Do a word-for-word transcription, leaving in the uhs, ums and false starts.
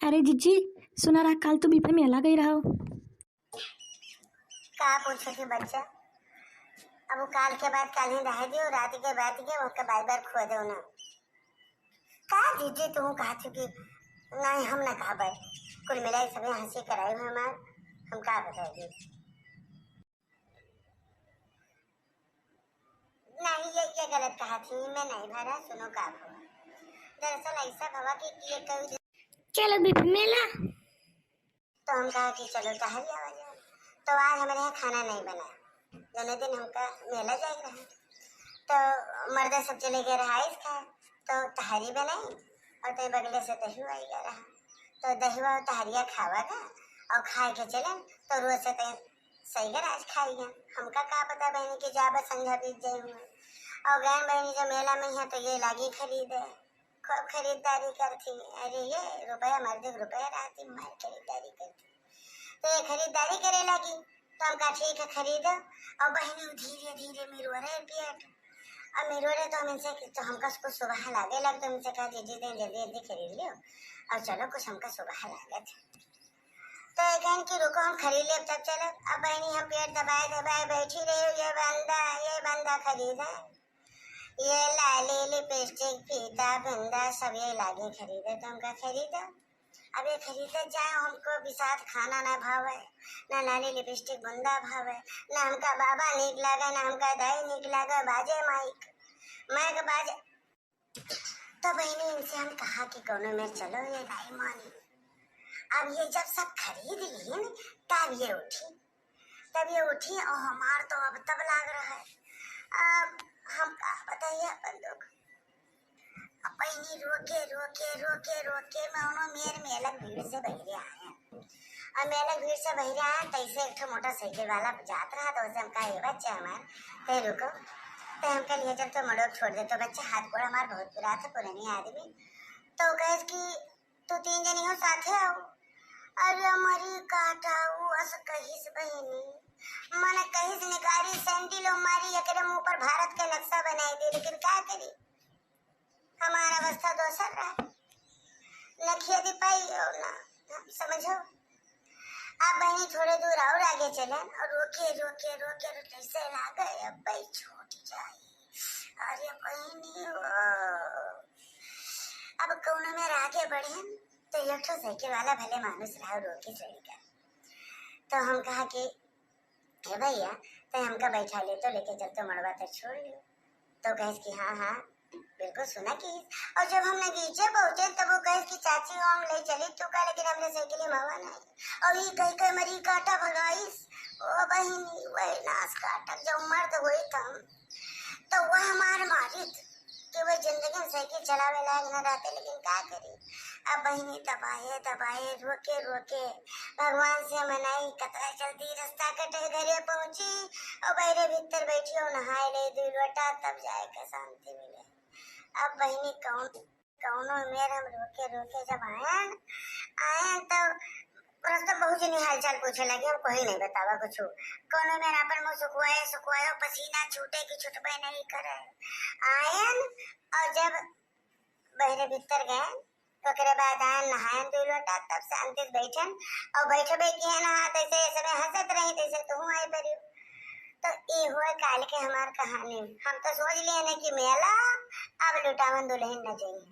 अरे जिज्जी, सुना रहा काल तू बिफे मेला गई रहो। का पूछे थी बच्चा? अब वो काल के बात काल ही रह दियो, रात के बात के ओके बार बार खो दो ना। का जिज्जी तू कहा थी कि नहीं हम ना कहबे, कुल मिलाई सभी हंसी कराई हुई हमार, हम का बताई दी। नहीं, ये, ये गलत कहा थी, मैं नहीं भरा, सुनो का भवा। दरअसल ऐसा भवा कि, कि ये कभी चलो बिफे मेला। तो हम कहा कि चलो टहल आवा जाए। तो आज हमारे यहाँ खाना नहीं बना, दोनों दिन हमका मेला जाए रहा। तो मर्द सब चले गए रहा आइस खाए, तो तहरी बनाई और तो बगले से दही आई गया रहा। तो दही और तहरिया खावा का और खाए के चलन, तो रोज से तय सही कर आज खाई है। हमका का पता बहनी कि जाबे संझा बीत जाए हुए। और गैन बहनी जो मेला में है तो ये लागी खरीदे, खूब खरीदारी करती। अरे ये रुपया मर्द के रुपया रहती, मार खरीदारी करती। तो ये खरीदारी करे लगी, तो हम कहा ठीक है खरीदो। और बहनी धीरे धीरे मिरवा रहे पेट, और मिरवा रहे तो हम इनसे, तो हमका कुछ सुबह लागे लग, तो इनसे कहा दीदी दे जल्दी जल्दी खरीद लियो और चलो कुछ हमका सुबह लागत। तो ये कहन कि रुको हम खरीद लेब तब चलब। अब बहनी हम पेट दबाए दबाए बैठी रही, ये बंदा ये बंदा खरीदा, ये लाली लिपस्टिक फीता बिंदा सब ये लागे खरीदे, तो हमका खरीदा। अब ये खरीदे जाए, हमको बिसात खाना ना भावे, ना लाली लिपस्टिक बुंदा भावे, ना हमका बाबा नीक लागे, ना हमका दाई नीक लागे, बाजे माइक, माइक बाजे। तो बहनी इनसे हम कहा कि कोनो में चलो, ये नहीं मानी। अब ये जब सब खरीद लीन तब ये उठी, तब ये उठी और हमार तो अब तब लाग रहा है। अब हम का बताइए अपन दुख। अब बहनी रोके रोके रोके रोके मौनो मेर मेलक भीड़ से बहिरे आए। और मेलक भीड़ से बहिरे आए तैसे एक ठो मोटरसाइकिल वाला जात रहा, तो उसे हम कहा ये बच्चे हमार, ते रुको, ते हमका लिए चल तो मड़ो छोड़ दे। तो बच्चे हाथ गोड़ हमार बहुत पिरात है, पुरानी आदमी। तो कहे कि तू तीन जनी हो साथे आओ। अरे हमारी काटा वो अस कहिस बहनी, मन कहिस निकारी सैंडल हमारी एकरे मुंह पर भारत के नक्शा बनाई दे, लेकिन का करी, हमार अवस्था दोसर रहा, नखिया दी पाई और ना, समझो। अब बहनी थोड़े दूर और आगे चलन और रोके रोके रोके रोके कैसे लागे अब भाई छूट जाए। अरे बहनी हो, अब कौनो में आगे बढ़े तो एक ठो साइकिल वाला भले मानुस रहा रोके लड़का। तो हम कहा कि हे भैया, ते हमका बैठा ले तो लेके चल तो मड़वा तक छोड़ लियो। तो कहेस कि हाँ हाँ बिल्कुल सुना कि। और जब हम नगीचे पहुंचे तब वो कहेस कि चाची वो हम ले चली तू का, लेकिन हमरे साइकिल में हवा नहीं। और ये कही कही मरी काटा भगाइस। ओ बहिनी वही नास काटक जो मर्द हुई थम तो वह मार मारित कि वह जिंदगी में साइकिल चलावे लायक न रहते, लेकिन का करी। अब बहिनी दबाए दबाए रोके रोके भगवान से मनाई, कतरा जल्दी रास्ता कटे घरे पहुंची और बहरे भीतर बैठी हो नहाए ले दू लोटा तब जाए के शांति मिले। अब बहिनी कौन कौनो मेर हम रोके रोके जब आयन आयन तब रास्ता बहुत जनी हालचाल पूछे लगी, हम कोई नहीं बतावा कुछ। कौनो मेर अपन मुंह सुखवाए सुखवाए पसीना छूटे कि छुटबे नहीं करे। आयन और जब बहरे भीतर गए ओकरे बाद आयन नहायन दू लोटा तब शांति से बैठन और बैठबे किए नहा तैसे समय हंसत रही तैसे तू आई परी। तो ये हुआ काल के हमार कहानी। हम तो सोच लिए ना कि मेला अब लुटावन दुल्हन न जाइए।